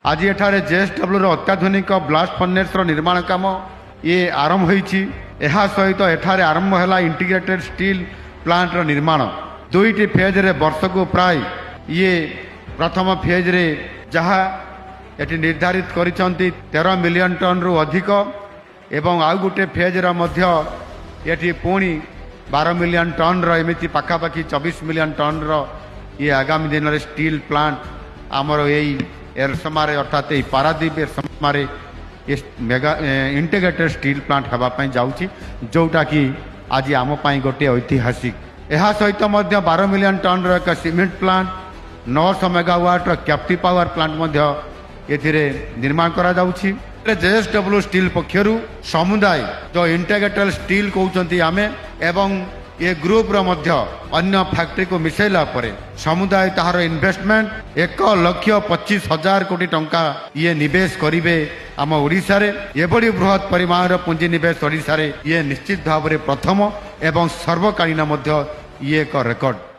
ଆଜି ଏଠାରେ ଜେଏସ୍ଡବ୍ଲ୍ୟୁର ଅତ୍ୟାଧୁନିକ ବ୍ଲାଷ୍ଟ ଫର୍ନେସ୍ର ନିର୍ମାଣ କାମ ଇଏ ଆରମ୍ଭ ହୋଇଛି। ଏହା ସହିତ ଏଠାରେ ଆରମ୍ଭ ହେଲା ଇଣ୍ଟିଗ୍ରେଟେଡ୍ ଷ୍ଟିଲ୍ ପ୍ଲାଣ୍ଟର ନିର୍ମାଣ। ଦୁଇଟି ଫେଜ୍ରେ ବର୍ଷକୁ ପ୍ରାୟ ଇଏ ପ୍ରଥମ ଫେଜ୍ରେ ଯାହା ଏଠି ନିର୍ଦ୍ଧାରିତ କରିଛନ୍ତି 13 ମିଲିୟନ ଟନ୍ରୁ ଅଧିକ ଏବଂ ଆଉ ଗୋଟେ ଫେଜ୍ର ମଧ୍ୟ ଏଠି ପୁଣି 12 ମିଲିୟନ ଟନ୍ର, ଏମିତି ପାଖାପାଖି 24 ମିଲିୟନ ଟନ୍ର ଇଏ ଆଗାମୀ ଦିନରେ ଷ୍ଟିଲ୍ ପ୍ଲାଣ୍ଟ ଆମର ଏଇ ଏରସମାରେ, ଅର୍ଥାତ୍ ଏଇ ପାରାଦ୍ୱୀପ ଏରସମାରେ ଏ ମେଗା ଇଣ୍ଟିଗ୍ରେଟେଡ୍ ଷ୍ଟିଲ୍ ପ୍ଲାଣ୍ଟ ହେବା ପାଇଁ ଯାଉଛି, ଯେଉଁଟାକି ଆଜି ଆମ ପାଇଁ ଗୋଟିଏ ଐତିହାସିକ। ଏହା ସହିତ ମଧ୍ୟ 12 ମିଲିୟନ ଟନ୍ର ଏକ ସିମେଣ୍ଟ ପ୍ଲାଣ୍ଟ, 900 ମେଗାୱାଟ୍ର କ୍ୟାପ୍ଟିଭ୍ ପାୱାର ପ୍ଲାଣ୍ଟ ମଧ୍ୟ ଏଥିରେ ନିର୍ମାଣ କରାଯାଉଛି। ଜେଏସ୍ଡବ୍ଲ୍ୟୁ ଷ୍ଟିଲ୍ ପକ୍ଷରୁ ସମୁଦାୟ ଯେଉଁ ଇଣ୍ଟିଗ୍ରେଟେଡ୍ ଷ୍ଟିଲ୍ କହୁଛନ୍ତି ଆମେ ଏବଂ ଏ ଗ୍ରୁପର ମଧ୍ୟ ଅନ୍ୟ ଫ୍ୟାକ୍ଟ୍ରିକୁ ମିଶାଇଲା ପରେ ସମୁଦାୟ ତାହାର ଇନଭେଷ୍ଟମେଣ୍ଟ 1,25,000 କୋଟି ଟଙ୍କା ଇଏ ନିବେଶ କରିବେ ଆମ ଓଡ଼ିଶାରେ। ଏଭଳି ବୃହତ ପରିମାଣର ପୁଞ୍ଜି ନିବେଶ ଓଡ଼ିଶାରେ ଇଏ ନିଶ୍ଚିତ ଭାବରେ ପ୍ରଥମ ଏବଂ ସର୍ବକାଳୀନ ମଧ୍ୟ ଇଏ ଏକ ରେକର୍ଡ।